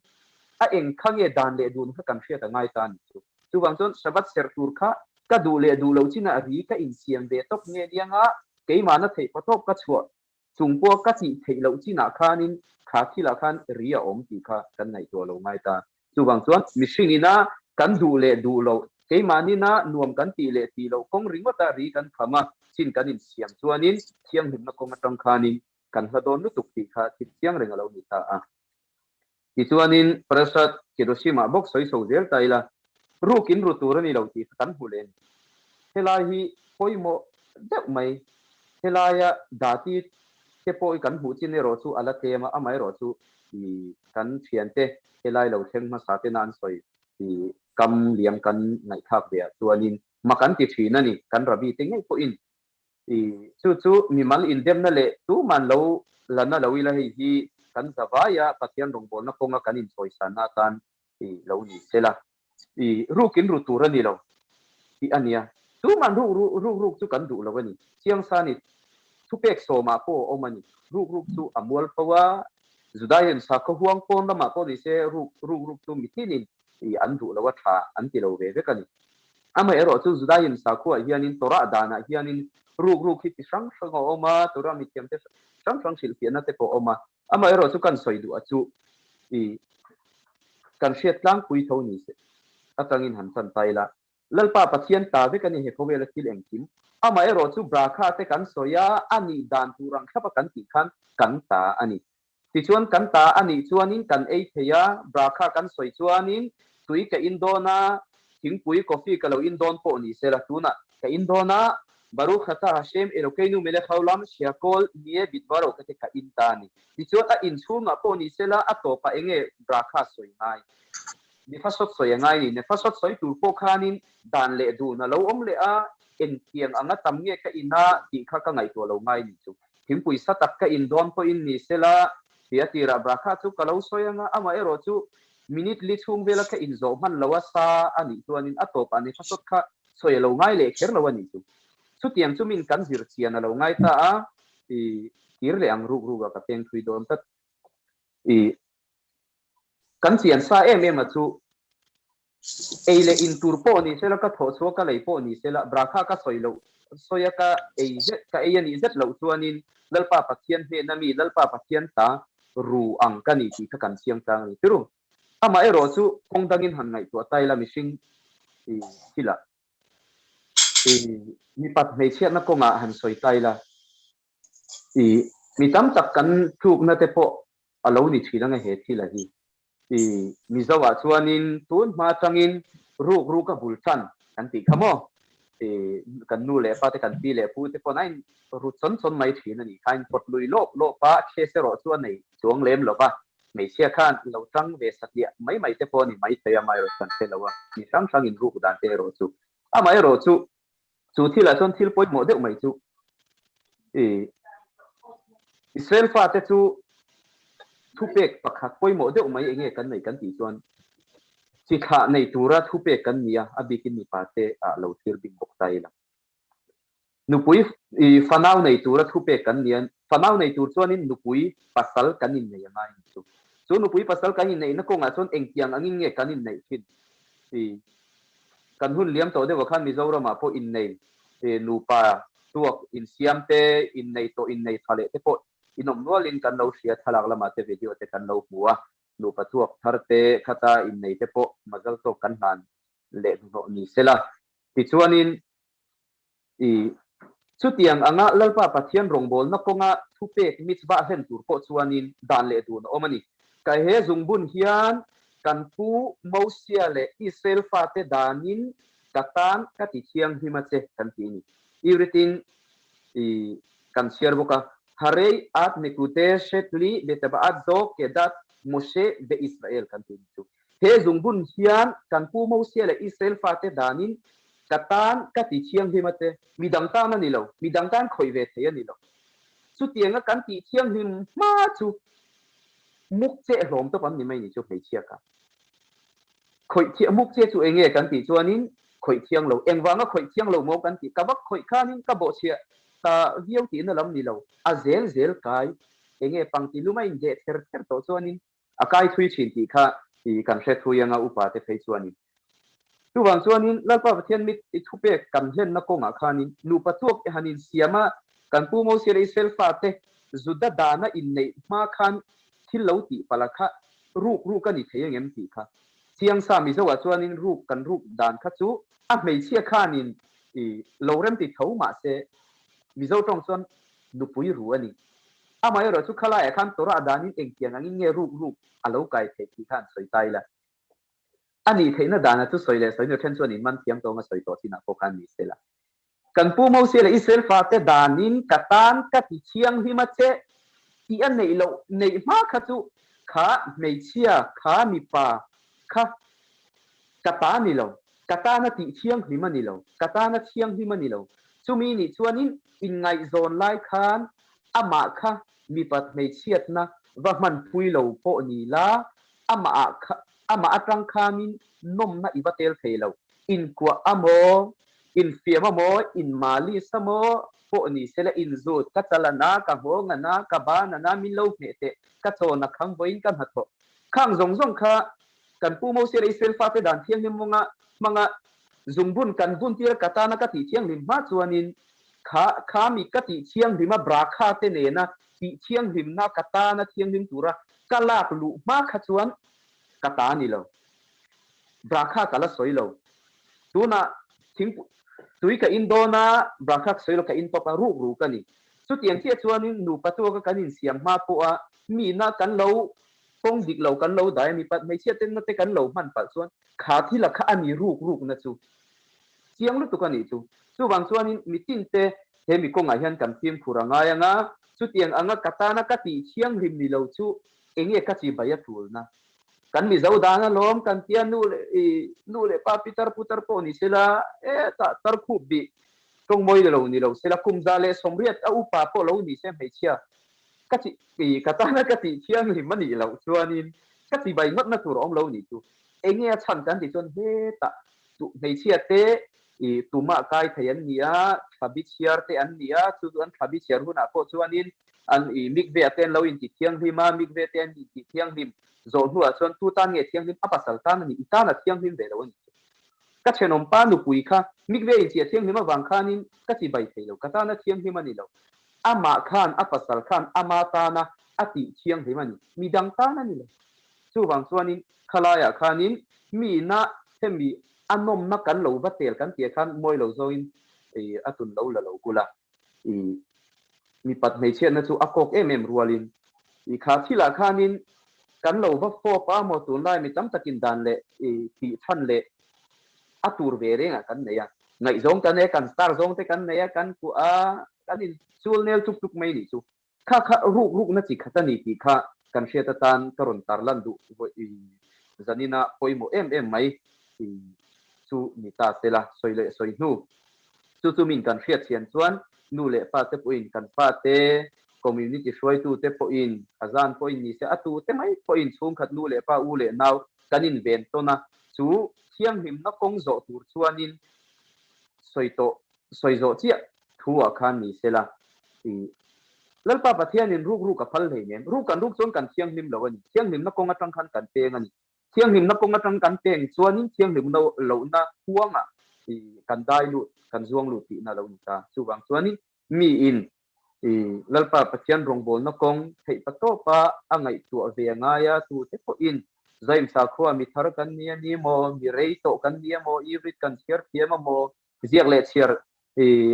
a eng kha nge dan leh dun kha kan hriat a ngai ta a nih chu. Chuvang chuan Sabbath serh tur kha ka duh leh duh loh chinah ri ka insiam ve tawp nge nianga Keimahna theih patawp ka chhuah chung pawh ka tih theih loh chinah khanin kha thilah khan ri a awm tih kha kan ngaihtuah lo ngai ta. Chuvang chuan mihringina kan duh leh duh loh, keimahnin a nuam kan tih leh tih loh kawng ringawta ri kan kham a, chin kan insiam chuanin thianghlimna kawng atang khanin kan hla dawn lutuk tih kha thil chiang reng a lo ni ta a. Tichuanin Parashat Kedoshim-ah bawk sawi chho zel ta ila, ruk in ru tur a ni lo tih kha kan hmu leh a ni. Helai hi pawimawh deuh mai, helaia dati te pawh hi kan hmuh chin erawh chu a la tlem a, amaherawhchu kan thiante helai lo thleng hmasa tena an sawi kam liam kan ngaihthlak ve ah chuanin mak an ti thin a ni, kan Rabbi te ngei pawhin I chu chu mimal indemna leh tuman lo la na lo ila hei hi kan zavaia Pathian rawngbawlna kawnga kan inchawisanna atan i lo ni sela. I rukin ru tur a ni lo tih a nia. Tuman ruk ruk ruk chu kan duh lo a ni. Chiangsani thupek sawmah pawh a awm a ni. Ruk ruk chu a mual fo a, Judain sakhaw huang pawn lamah pawh ni se ruk ruk ruk chu mitinin i an duh lo a tha an ti lo ve vek a ni. Amaherawh chu Judaism sakhuaah hianin Torah danah hianin ruk ruk hi chi hrang hrang a awm a, Torah mithiamte hrang hrang hrilhfiahna te pawh a awm a. Amaherawh chu kan sawi duh a chu i kan hriat tlangpui tho ni se atangin han chan ta ila. Lalpa Pathian ta vek a ni he khawvela thil engkim. Amaherawh chu Brakha te kan sawi a, a nih dan tur ang thlapa kan tih khan kan ta a ni. Tichuan kan ta a nih chuanin kan ei thei a, brakha kan sawi chuanin tui ka in dawn a, thingpui, coffee, ka lo in dawn pawh ni sela, tunah ka in dawn a, Baruch atah Hashem Elokeinu melech haolam sheakol nie bidvaro ka te ka in ta a ni. Tichuan a in chhungah pawh ni sela a tawpah enge brakha sawi ngai? Nefashot sawi a ngai ni. Nefashot sawi tur pawh khanin dan leh dun a lo awm leh a, engtiang anga tam nge ka in a tih kha ka ngaihtuah lo ngai ni chu. Thingpui sa tak ka in dawn pawhin ni sela, ti a tirah Brakha chu ka lo sawi anga, amah erawh chu minute li chhung vela ka in zawh hman lo a sa a nih chuanin a tawpah ni hmasawt kha sawi a lo ngai leh kher lo a nih chu. Chutiang chu min kan zir chian a lo ngai ta a, i kir leh ang ruk ruk a ka peng thui dawn tlat. I kan chian sa em em a chu Ei leh in tur pawh ni sela, ka thawh chhuak ka lei pawh ni sela, brakha ka sawi loh sawi a ka ei zet ka ei a nih zet loh chuanin Lalpa Pathian hnehna mi Lalpa Pathian ta ru ang ka ni tih kha kan chiang tlang a ni. Tiru, amah erawh chu kawng dangin han ngaihtuah ta ila mihring i thilah i mipat hmeichhiatna kawngah han sawi ta ila i mi tam tak kan tlukna te pawh a lo ni thin ang e he thila hi. I Mizo ah chuanin tun hma atangin ruk ruk a bul tan kan tih kha maw? I kan nu leh pa te kan pi leh pu te pawn a in ru chawn chawn mai thin a nih kha, a in pawt lui lawp lawp a, case erawh chu a nei chuang lem lo va, hmeichhia khan lo tang ve satliah mai mai te pawh a ni mai thei a, amaherawh chuan hre lo a, mi hrang hrang in ruk dan te erawh chu amaherawh chu Chu thilah chuan thil pawimawh deuh mai chu i Israel fate chu thupek pakhat pawimawh deuh mai enge kan nei kan tih chuan chi thlah nei tura thupek kan ni a, a bikin mipa te ah lo thlir bik bawk ta ila. Nupui i fanau nei tura thupek kan ni a, fanau nei tur chuanin nupui pasal kan innei a ngai ni chu. Chu nupui pasal kan inneihna kawngah chuan engtiang angin nge kan inneih thin i Kan hun liam tawh deuhah khan Mizoramah pawh innei nupa tuak insiam te, innei tawh innei tha leh te pawh inawm nualin kan lo hria, thlalak lamah te video te kan lo hmu a, nupa tuak thar te khata innei te pawh mazal tawk kan hlan leh hnuhnawh ni sela. Tichuanin I chutiang anga Lalpa Pathian rawngbawlna kawnga thupek mitzvah hlen tur pawh chuanin dan leh dun a awm a ni. Ka he zungbun hian kan pu Mosia leh Israel fate danin ka tan ka ti thianghlim a che kan ti a ni. Ivritin i kan chhiar bawk a, Harei at mekute shetli betabaat zo kedat Moshe ve Israel kan ti a ni chu. He zungbun hian kan pu Mosia leh Israel fate danin ka tan ka ti thianghlim a che, midang tan a ni lo, midang tan khawih ve thei a ni lo. Chutianga kan tih thianghlim hma chu muk che hlawm tawp an ni mai ni chu hmeichhia kha. Khawih thiang muk che chu enge kan tih chuanin khawih thiang lo, engvanga khawih thiang lo maw kan tih, ka vak khawih khanin ka bawhchhiah ta viau tihna lam ni lo, a zel zel kai enge pangti lum a indeh ther ther tawh chuanin A kai thui thin tih kha i kan hre thui anga upa te phei chuanin. Chuvang chuanin Lalpa Pathian mit i thupek kan hlenna kawngah khanin nupa tuak i han insiam a, kan pu Mosia leh Israel fate Juda dana inneih hma khan thil lo tih palh a kha ruk ruk a ni thei angem tih kha. Chiangsa Mizoah chuanin ruk kan ruk dan kha chu a hmeichhia khanin i lo rem ti tho mahse Mizo tawng chuan nupui ru a ni. Amaherawh chu khalaiah khan Torah danin engtiang angin nge ruk ruk a lo kai theih tih kha an sawi ta ila. A nih theihna dana chu sawi leh sawi nu then chuan inman thiam tawng a sawi tawh chinah pawh khan ni se la. Kan Pu Mosia leh Israel fate danin ka tan ka ti thianghlim a che tih a neih loh neih hma kha chu kha hmeichhia kha mipa kha ka ta ni lo, ka tana tih thianghlim a ni lo, ka tana thianghlim a ni lo. Chumi nih chuanin inngaihzawn lai khan amah kha mipat hmeichhiatna va hmanpui lo pawh ni la, amah ah kha amah atang khanin nawmna i va tel thei lo. Inkuah a maw, infiam a maw, inmalis a maw pawh ni sela inzut ka chal a na, ka nghawng a na, ka ban a na, min lo hmeh teh, ka chawn a khang vawiin ka hnathawh khang zawng zawng kha kan Pu Mosia leh Israel fate dan thianghlim mawnga hmanga zungbun kan bun tir ka tana ka tih thianghlim hma chuanin kha kha mi ka tih thianghlima brakha te nena tih thianghlimna ka tana thianghlim tura ka lak luh hma kha chuan ka ta ni lo. Brakha ka la sawi lo. Tunah thingpui tui ka in dawn a, brakha ka sawi lo ka in pawp a, ruk ruk a ni. Chutiang chiah chuanin nupa tuaka kan insiam hma pawha mihna kan lo kawng dik lo kan lo dai a, mipat hmeichhia tenna te kan lo hman palh chuan kha thila kha a ni ruk rukna chu chiang lutuk a nih chu. Chuvang chuanin mitinte he mi kawngah hian kan fimkhur a ngai ang a, chutiang anga ka tana ka tih thianghlim ni lo chu enge ka chibai a tulna? Kan Mizo dan alawm kan tia nu leh i nu leh pa pitar putar pawh ni sela e tah tar khup bih tawng mawi lo ni lo sela kum 180 a upa pawh lo ni se hmeichhia ka chi i ka tana ka tih thianghlim a nih loh chuanin ka chibai ngawtna tur a awm lo nih chu enge a chhan kan tih chuan hetah tu hmeichhia te i tumah kai thei an ni a thlabi chhiar te an ni a chu chu an thlabi chhiar hunah pawh chuanin An i mikve te an lo inti thianghlim a, mikve te an inti thianghlim zawh hnuah chuan tu tan nge thianghlim? A pasal tan a ni, i tan a thianghlim ve lo a ni chu. Ka thenawm pa nupui kha mikve inchia thianghlim avang khanin ka ti bai thei lo, ka tan a thianghlim a ni lo. Amah khan, a pasal khan ama tana a tih thianghlim a ni, midang tan a ni lo. Chuvang chuanin khalaiah khanin miina hemi a nawmna kan lo va tel kan tih ah khan mawi lo zawngin a tun lo la lo kul a. I mipat hmeichhiatna chu a kawk em em rualin i kha thilah khanin kan lo va fawp a maw tunlai mi tam takin dan leh i tih chhan leh a tur ve rengah kan nei a, ngaihzawng kan nei a, kan star zawng te kan nei a, kan kuah a, kan in chul nel tuk tuk mai nih chu. Kha kha ruk rukna chi khat a ni tih kha kan hriat atan ka rawn tarlan duh vawi zanina pawimawh em em mai chu ni ta se la, sawi leh sawi hnu. Chu chu min kan hriat thian chuan nu leh pa te pawhin kan pa te, community hruaitu te pawhin, khazan pawhin ni se a tu te mai pawhin chhungkhat nu leh pa, u leh nau kan inven tawn a, chu thianghlimna kawng zawh tur chuanin sawi tawh sawi zawh chiah thu ah khan ni se la, i Lalpa Pathianin ruk ruk a phal hlei nem. Ruk kan ruk chuan kan thianghlim lo a ni. Thianghlimna kawng atang khan kan peng a ni. Thianghlimna kawng atang kan peng chuanin thianghlim lohna huangah i kan dai lut, kan zuang lut tihna a lo ni ta. Chuvang chuanin miin i Lalpa Pathian rawngbawlna kawng theih pa tawpa a ngaihtuah ve a ngai a, tute pawhin Zaim sakhua mi thar kan ni a ni maw, mi rei tawh kan ni a maw, Ivrit kan chhiar thiam a maw, Ziak leh chhiar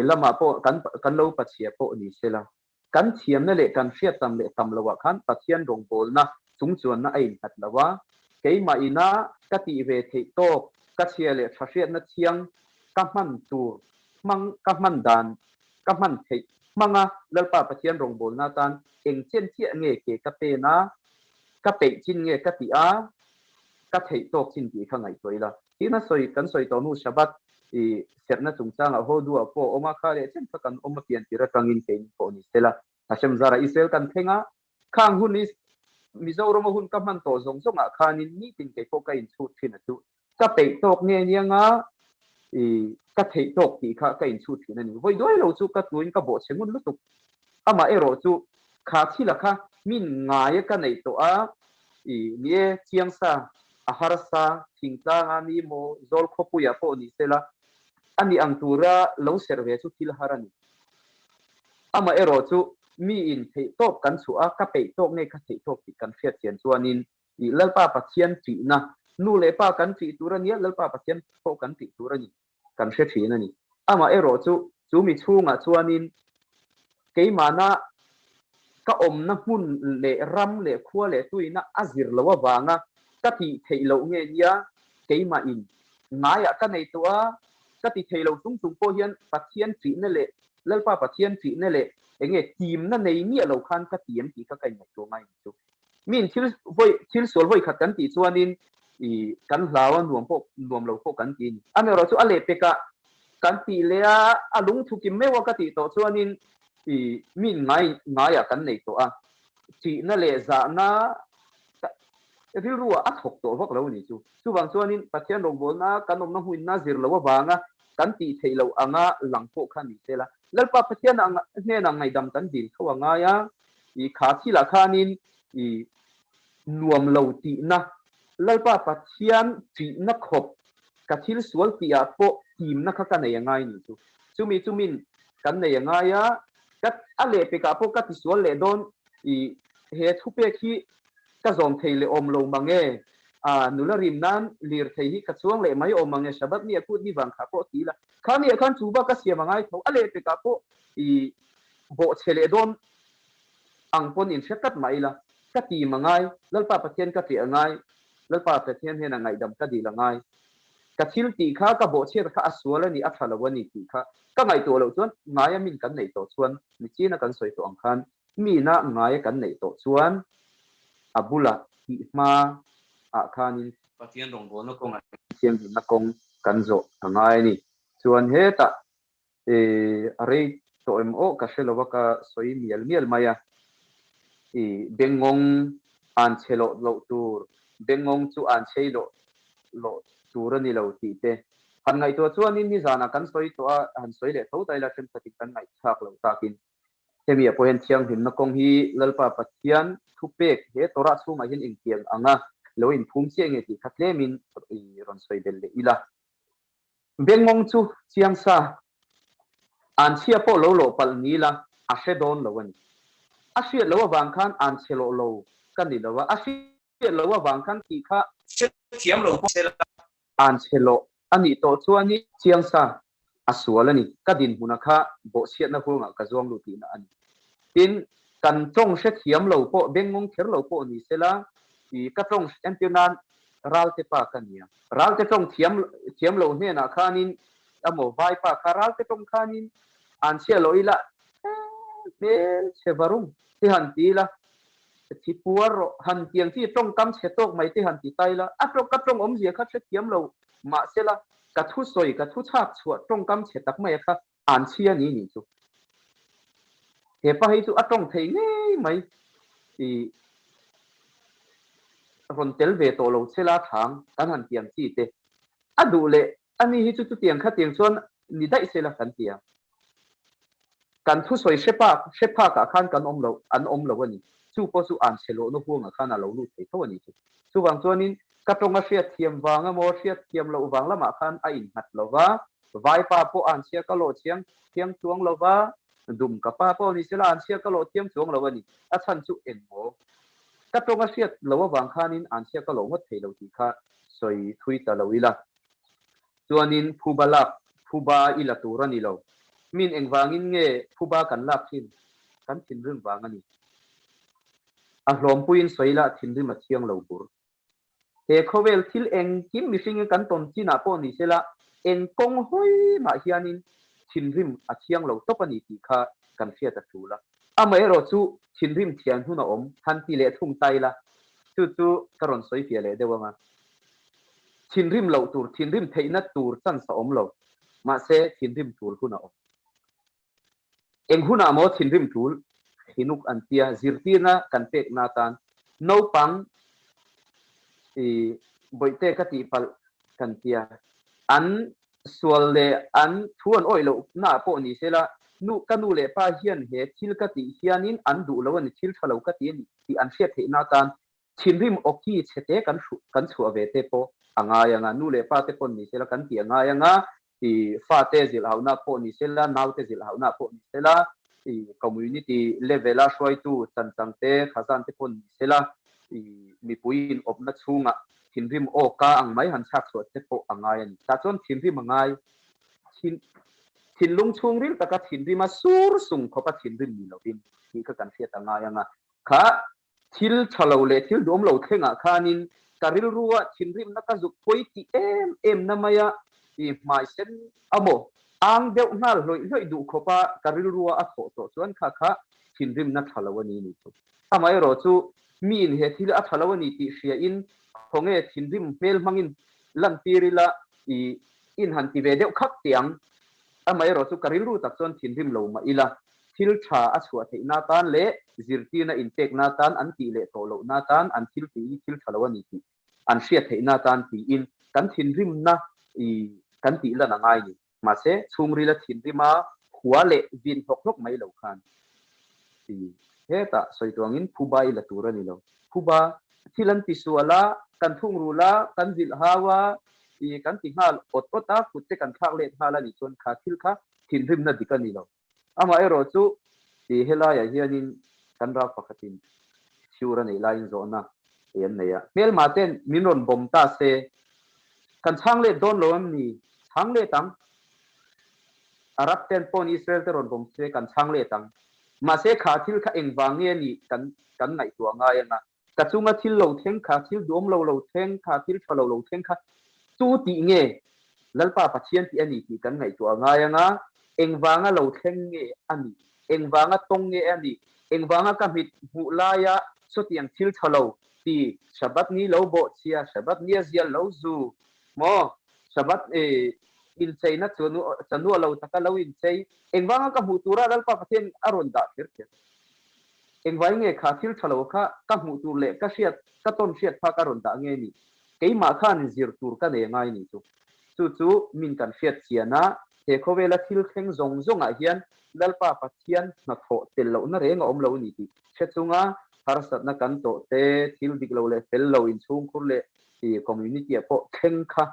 lamah pawh kan kan lo pachhia pawh ni sela, kan thiamna leh kan hriat tam leh tam loah khan Pathian rawngbawlna chungchuanna a innghat lo a, keimah ina ka tih ve theih tawk, ka chhia leh tha hriatna thiang ka hman tur hmang ka hman dan ka hman theih hmanga Lalpa Pathian rawngbawlna atan eng chen chiah nge ke ka pen a, ka peih chin nge ka tih a, ka theih tawk chin tih kha ngaihtuah ila. Tin a sawi kan sawi tawh hnu Shabbat i serhna chungchangah haw duah pawh a awm a, kha leh chen kha kan awm a pian tir atangin keini pawh ni sela. Hashem zarah Israel kan thleng a, khang hun is Mizorama hun ka hman tawh zawng zawngah khanin nitin kei pawh ka inchhut thin a chu ka peih tawk nge nianga i ka theih tawk tih kha ka inchhut thin a ni. Vawi duai lo chu ka tuin ka bawhchhe ngun lutuk. Amah erawh chu kha thila kha min ngaia ka neih tawh a i ni e chiangsa a harsa thingtlang a ni maw zawl khawpuiah pawh ni sela a ni ang tura lo serh ve chu thil har a ni. Amah erawh chu miin theih tawp kan chhuah a, ka peih tawk nge ka theih tawk tih kan hriat chian chuanin i Lalpa Pathian ṭihna, nu leh pa kan ṭih tur a nia, Lalpa Pathian pawh kan ṭih tur a ni, kan hre ṭhin a ni. Amah erawh chu chu mi chhungah chuanin keimahna. Ka awmna hmun leh ram leh khua leh tuina a zir loh avanga ka tih theih loh nge nia keimah in ngaiah ka nei tawh a, ka ti thei lo chung chung pawh hian Pathian ṭihna leh Lalpa Pathian ṭihna leh enge timna nei miah lo khan ka ti em tih kha ka inngaihtuah ngai ang chu. Miin thil vawi thil sual vawi khat kan tih chuanin i kan hlau a nuam pawh nuam lo pawh kan ti a ni. Amaherawh chu a lehpekah kan tih leh a, a lungthu kim meuh a ka tih tawh chuanin i miin ngai ngaiah kan nei tawh a, ṭihna leh zahna rilruah a thawk tawh vak lo a ni chu. Chuvang chuanin Pathian rawngbawlna kan awmna hmuinna zir loh avanga kan tih theih loh anga lang pawh kha ni se la, Lalpa Pathian hnenah ngaihdam kan dil tho a ngai a, i kha thilah khanin i nuam lo tihna, Lalpa Pathian ṭihna khawp ka thil sual tihah pawh timna kha ka nei a ngai ni chu. Chumi chu min kan nei a ngai a, ka a lehpekah pawh ka tisual leh dawn i he thupek hi ka zawm thei leh awm lo mang e, a nula rim nan lirthei hi ka chuang leh mai awm mang e, Shabbat ni a kut ni vang kha pawh ti ila, kha ni ah khan chu bak ka siam a ngai tho, a lehpekah pawh i bawhchhe leh dawn ang pawn in hre tlat mah ila, ka tim a ngai, Lalpa Pathian ka ṭih a ngai, Lalpa Pathian hian a ngaihdam ka dil a ngai, ka thil tih kha ka bawhchhiat kha a sual a ni, a ṭha lo a ni tih kha ka ngaihtuah loh chuan ngaia min kan neih tawh chuan michina kan sawi tawh ang khan Mina ngaia kan neih tawh chuan a bulah tih hma ah khanin Pathian rawngbawlna kawngah thianghlimna kawng kan zawh a ngai a ni. Chuan hetah a rei tawh em aw ka hre lo a ka sawi mial mial mai a, i bengngawng an chhe loh loh tur, bengngawng chu an chei loh loh tur a ni lo tih te han ngaihtuah chuanin nizanah kan sawi tawh a, han sawi leh tho ta ila thenkhatin kan ngaihthlak loh takin Hemi ah pawh hian thianghlimna kawng hi Lalpa Pathian thupek he Torah chhungah hian engtiang anga lo inphum chiah nge tih kha tlemin i rawn sawi belh leh ila. Bengngawng chu chiang sa, an chhia pawh lo lawh palh ni ila a hre dawn lo a ni. A hriat loh avang khan an chhe lawh lo ka ni lo a, a hriat loh avang khan tih kha Hrethiam lo pawh sela. An chhe lawh a nih tawh chuan i chiang sa a sual a ni. Ka dinhmuna kha bawhchhiatna huangah ka zuang lut tihna a ni. Tin, kan tawng hrethiam lo pawh, bengngawng kher lo pawh ni sela, i ka tawng entir nan Ralte pa ka nia. Ralte tawng thiam thiam lo hnenah khanin emaw vaipa kha Ralte tawng khanin an chhiah loh ila, hmel chhe varung te han ti ila, Thi puar rawh, han tiang chi tawngkam chhe tawk mai te han ti ta ila, a tawng ka tawng awmzia kha hrethiam lo mahsela ka thu sawi ka thu chhak chhuah tawngkam chhe tak mai a kha an chhia ni nih chu. He pa hei chu a tawng thei ngei mai i rawn tel ve tawh lo chela thang kan han tiang chi te a duh leh ani hi chu chutiang khatiang chuan ni daih sela kan ti a. Kan thusawi hre pak hre phakah khan kan awm lo, an awm lo a ni. Chu pawh chu an chhe lohna huangah khan a lo lut thei tho a ni chu. Chuvang chuanin ka tawnga hriatthiam vang emaw hriatthiam loh vang lamah khan a innghat lo va, vaipa pawh an chhia ka lawh thiang thiang chuang lo va, dum ka pa pawh ni sela an chhia ka lawh thiam chuang lo a ni. A chhan chu engmaw? Ka tawnga hriat loh avang khanin an chhia ka lawh ngawt thei lo tih kha sawi thui ta lo ila. Chuanin phuba lak, phuba i la tur a ni lo. Min engvangin nge phuba kan lak thin? Kan thinrim vang a ni. A hlawmpuiin sawi lah thinrim a thiang lo bur. He khawvel thil engkim mihringin kan tawn chinah pawh ni sela, eng kawng hawi mah hianin thinrim a thiang lo tawp a ni tih kha kan hriat a tul a. Amaherawh chu thinrim thian hun a awm, han ti leh thung ta ila, chu chu ka rawn sawi fiah leh deuh ang a. Thinrim loh tur, thinrim theihna tur chance a awm lo. Mahse, thinrim tul hun a awm. Eng hunah maw thinrim tul thinuk an tia zirtirna kan pekna atan naupang i bawihte ka tihpalh kan tia. An sual leh an thu an awih lohna ah pawh ni sela, nu ka nu leh pa hian he thil ka tih hianin an duh lo a ni, thil tha lo ka ti a ni tih an hriat theihna atan Thinrim awki chhete kan hruh kan chhuah ve te pawh a ngai ang a, nu leh pa te pawn ni sela kan tih a ngai ang a, i fate zilhauhna pawh ni sela, naute zilhauhna pawh ni sela, i community level a hruaitu chanchang te, khazan te pawn ni sela, i mipui in awpna chhungah thinrim awka ang mai han chhak chhuah te pawh a ngai a ni. Tah chuan thinrim a ngai, thin. Thinlung chhungril taka thinrima sur sung khawpa thinrim ni lovin tih kha kan hriat a ngai ang a. Kha thil tha lo leh thil duhawm lo thlengah khanin ka rilrua thinrimna ka zuk phawi tih em em na maia i hmai sen a maw ang deuh nghal hlawih hlawih duh khawpa ka rilrua a thawh tawh chuan kha kha thinrimna tha lo a ni ni chu. Amaherawhchu miin he thil a tha lo a ni tih hriain khawnge thinrim hmel hmangin lantir ila i in han ti ve deuh khap teh ang. Amaherawhchu ka rilru tak chuan thinrim lo mah ila, thil tha a chhuah theihna atan leh zirtirna inpekna atan an tih leh tawh lohna atan an thil tih hi thil tha lo a ni tih an hriat theihna atan tiin kan thinrimna i kan tih lan a ngai ni. Mahse, chhungrila thinrima hua leh vin hlawk hlawk mai lo khan i hetah sawi tuangin phuba i la tur a ni lo. Phuba thil an ti sual a, kan thungrul a, kan zilh hau a, i kan ti nghal awt awt a, kut te kan thlak let nghal a nih chuan kha thil kha thinrimna dik a ni lo. Amaherawh chu i helaiah hianin kan ral pakhatin thiur a neih laiin zawhna ei an nei a. Hmelma ten min rawn bawm ta se, kan chhang let dawn lo em ni? Chhang let ang. Arab ten pawn Israel te rawn bawm se kan chhang let ang. Mahse kha thil kha engvang nge nih kan kan ngaihtuah ngai anga ka chunga thil lo thleng kha, thil duhawm lo lo thleng kha, thil tha lo lo thleng kha tu tih nge Lalpa Pathian tih a ni tih kan ngaihtuah ngai anga engvanga lo thleng nge a nih, engvanga tawng nge a nih, engvanga ka hmit hmuh laia sawtiang thil tha lo ti Shabbat ni lo bawhchhia, Shabbat ni a zial lo zu maw, Shabbat incheina chanua lo taka lo inchei, engvanga ka hmuh tura Lalpa Pathian a rawn dah kher kher. Engvai nge kha thil tha lo kha ka hmuh tur leh ka hriat, ka tawn hriat kha ka rawn dah nge ni? Keimah khan zir tur ka nei ngai ni chu. Chu chu min kan hriat chian a, he khawvela thil thleng zawng zawngah hian Lalpa Pathian hnathawh tel lohna reng a awm lo ni tih hre chunga harsatna kan tawh te, thil dik lo leh fel lo inchhungkhur leh community-ah pawh thleng kha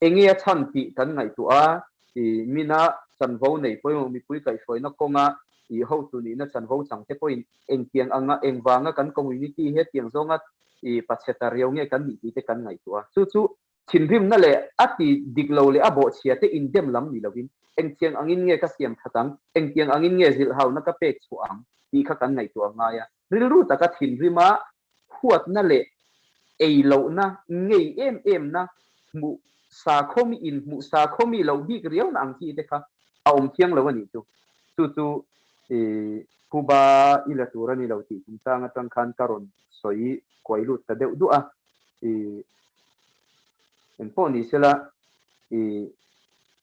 enge a chhan tih kan ngaihtuah a, mina chanvo nei pawimawh mipui kaihhruaina kawnga i hotu nihna chanvo chang te pawhin engtiang anga engvanga kan community hetiang zawnga i pachhe ta riau nge kan nih tih te kan ngaihtuah a. Chu chu thinrimna leh a ti dik lo leh a bawhchhia te indem lam ni lovin engtiang angin nge ka siam that ang, engtiang angin nge zilhhauna ka pek chhuah ang tih kha kan ngaihtuah a ngai a. Rilru taka thinrima huatna leh ei lohna ngei em emna hmuh sakhawmi inhmuh sakhawmi loh bik riauna ang chi te kha a awm thiang lo a nih chu. Chu chu i phuba i la tur a ni lo tih chungchang atang khan ka rawn sawi kuai lut ta deuh duah a. I engpawh ni sela i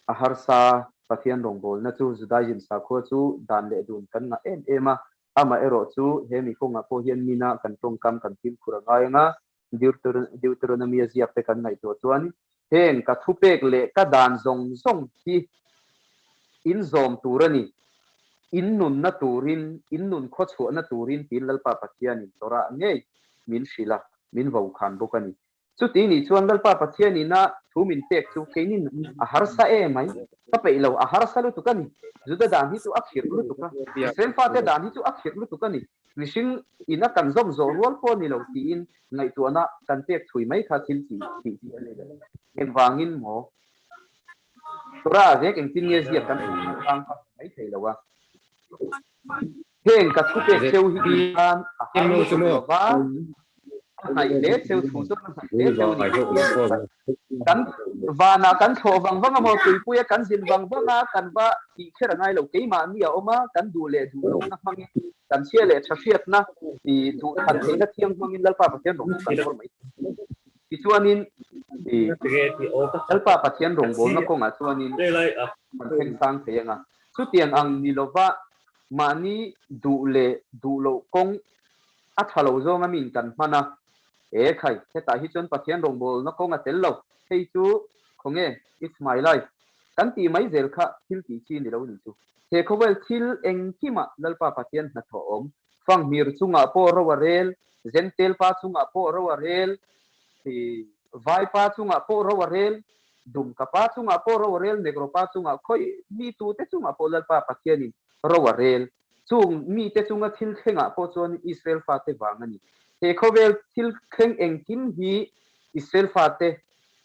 a harsa Pathian rawngbawlna chu Judaism sakhua chu dan leh dun kan ngah em em a, Amaherawh chu he mi kawngah pawh hian mina kan tawngkam kan fimkhur a ngai ang a, Deuteronomy a ziak te kan ngaihtuah chuan heng ka thupek leh ka dan zawng zawng hi in zawm tur a ni, in nunna turin, in nun khawchhuahna turin tiin Lalpa Pathianin Torah ngei min hrilh a, min vokhan bawk a ni. Chuti nih chuan Lalpa Pathian ina thu min pek chu keinin a harsa em mai, ka peih lo, a harsa lutuk a ni. Juda dan hi chu a khirh lutuk a, Israel fate dan hi chu a khirh lutuk a ni. Mihring ina kan zawm zawh rual pawh a ni lo tiin ngaihtuahna kan pek thui mai kha thil tih tih chi a ni lo. Engvangin maw? Torah vek engtin nge ziak kan hmu kha mai thei lo a. Heng ka thu pek cheu hi khan a har lutuk lo va, a hnaih hle cheu thu chuan a hnaih hle cheu ni. Kan vanah kan thlawh vang vang a maw, tuipuia kan zin vang vang a, kan va tih kher a ngai lo. Keimahni a awm a, kan duh leh duh lohna hmangin, kan chhia leh tha hriatna, duh than theihna thiang hmangin Lalpa Pathian rawng chu kan hawl mai thei. Tichuanin, Lalpa Pathian rawngbawlna kawngah chuanin kan thleng sang thei ang a. Chutiang ang ni lova mahni duh leh duh loh kawng a tha lo zawnga min kan hman a, E khai, hetah hi chuan Pathian rawngbawlna kawng a tel lo, hei chu khawnge, it's my life, kan tih mai zel kha thil tih chi ni lo ni chu. He khawvel thil engkimah Lalpa Pathian hnathawh awm, Fanghmir chungah pawh ro a rel, Zentel pa chungah pawh ro a rel, Vaipa chungah pawh ro a rel, Dumka pa chungah pawh ro a rel, Negro pa chungah khawih mi tute chungah pawh Lalpa Pathianin ro a rel. Chung mite chunga thil thlengah pawh chuan Israel fate vang a ni. He khawvel thil thleng engkim hi Israel fate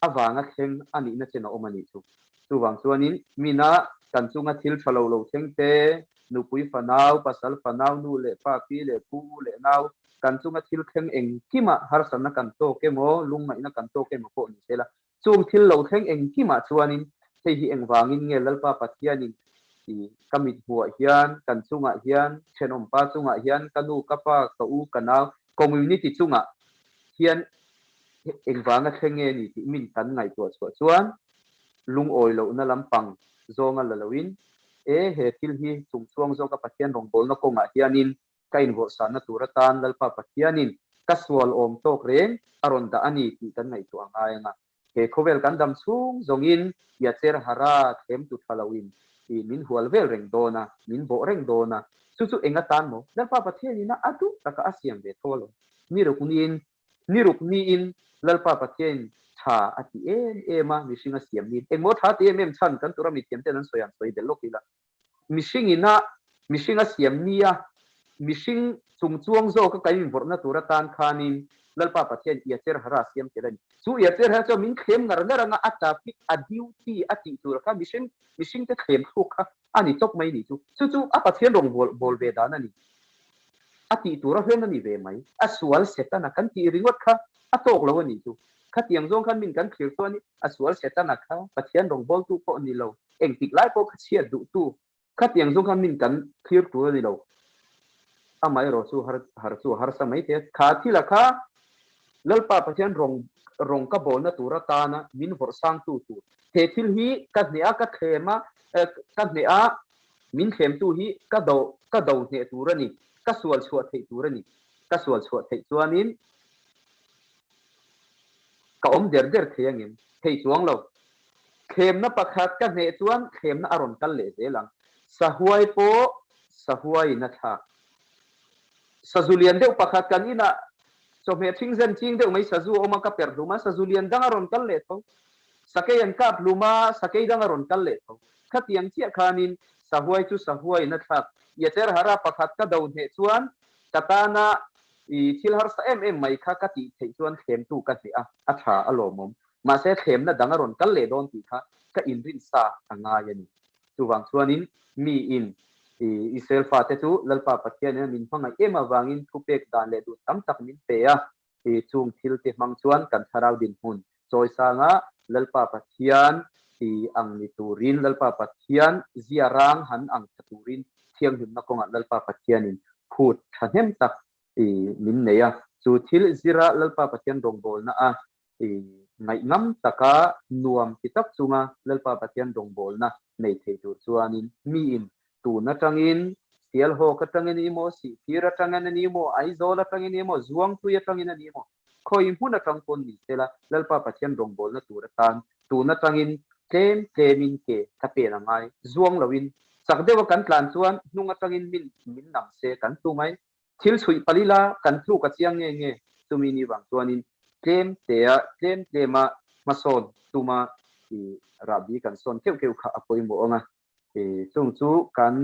avanga thleng a nihna chen a awm a nih chu. Chuvang chuanin mina. Kan chunga thil tha lo lo thleng te, nupui fanau, pasal fanau, nu leh pa, pi leh pu, u leh nau, kan chunga thil thleng engkimah harsatna kan tawk emaw, lungngaihna kan tawk emaw pawh ni se la, Chung thil lo thleng engkimah chuanin hei hi engvangin nge Lalpa Pathianin i ka mithmuhah hian, kan chungah hian, thenawmpa chungah hian, ka nu, ka pa, ka u, ka nau, community chungah hian engvanga thleng nge ni tih min kan ngaihtuah chhuah chuan lungawi lohna lampang zawnga la loin, E, he thil hi chungchuang zawka Pathian rawngbawlna kawngah hianin Ka invawrhsanna tur atan Lalpa Pathianin ka sual awm tawk reng a rawn dah a ni tih kan ngaihtuah a ngai ang a. He khawvel kan dam chhung zawngin Yatzer Hara thlem tu tha loin i min hual vel reng dawn a, min bawh reng dawn a. Chu chu eng atan maw? Lalpa Pathianin a duh taka a siam ve tho alawm. Ni ruk niin, ni ruk niin Lalpa Pathianin tha a ti em em a, mihring a siam niin. Engmaw tha ti em em chhan kan tura mithiamten an sawi ang sawi belh lawk ila. Mihring ina mihring a siam nia mihring chungchuang zawka kan invawrhna tur atan khanin Lalpa Pathian Yatzer Hara a siam tel a ni. Chu Yatzer Hara chuan min thlem ngar ngar anga a traffic, a duty a tih tur kha mihring mihringte thlem thluk kha a ni tawp mai ni chu. Chu chu a Pathian rawn bawl bawl ve dan a ni. A tih tur a hlen a ni ve mai. A sual Setana kan tih ringawt kha a tawk lo a nih chu. Khatiang zawng khan min kan thlir chuan a sual Setana kha Pathian rawngbawltu pawh ni lo. Engtik lai pawh kha chhiat duhtu khatiang zawng kha min kan thlir tur a ni lo. Amaherawh chu har har chu a harsa mai thei a. Kha thila kha Lalpa Pathian rawng rawng ka bawlna tur atana min vawrh sangtu tur he thil hi ka hneh a, ka thlem a, ka hneh a, min thlemtu hi ka do ka do hneh tur a ni, ka sual chhuah theih tur a ni. Ka sual chhuah theih chuanin Ka awm der der thei angem? Thei chuang lo. Thlemna pakhat ka hneh chuan thlemna a rawn kal leh zel ang. Sahuai pawh sahuaiin a thlak. Sazu lian deuh pakhat kan inah chawhmeh ṭhing zen ching deuh mai sazu a awm a, ka perh hlum a, sazu lian dang a rawn kal leh tho. Sakei an kap hlum a, sakei dang a rawn kal leh tho. Khatiang chiah khanin sahuai chu sahuaiin a thlak. Yatzer hara pakhat ka do hneh chuan ka tana I thil harsa em em mai kha ka tih theih chuan thlemtu ka hneh a, a tha a lawmawm. Mahse thlemna dang a rawn kal leh dawn tih kha ka inrin sa a ngai a ni. Chuvang chuanin miin i Israel fate chu Lalpa Pathianin a min hmangaih em avangin thupek dan leh duh tam tak min pe a, i chung thilte hmang chuan kan thlarau dinhmun chawisanga Lalpa Pathian i ang ni turin, Lalpa Pathian zia rang han ang tha turin thianghlimna kawngah Lalpa Pathianin phut thahnem tak i min nei a. Chu thil zira Lalpa Pathian rawngbawlna a i ngaihnam taka nuam ti tak chunga Lalpa Pathian rawngbawlna nei thei tur chuanin miin tun atangin Sialhawk atangin a ni maw, Sihphir atangin a ni maw, Aizawl atangin a ni maw, Zuangtui atangin a ni maw, khawi hmun atang pawn ni sela Lalpa Pathian rawngbawlna tur atan tun atangin tlem tlemin ke ka pen a ngai. Zuang loin chak deuha kan tlan chuan hnung atangin min min nam se kan tlu mai. Thil chhuih palh ila kan tluk a chiang nge nge chumi ni vang chuanin tlem tea tlem tlema hmasawn tuma i rahbi kan sawn keuh keuh kha a pawimawh ang a. Chung chu kan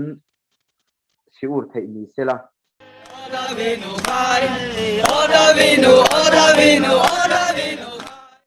siur theih ni sela.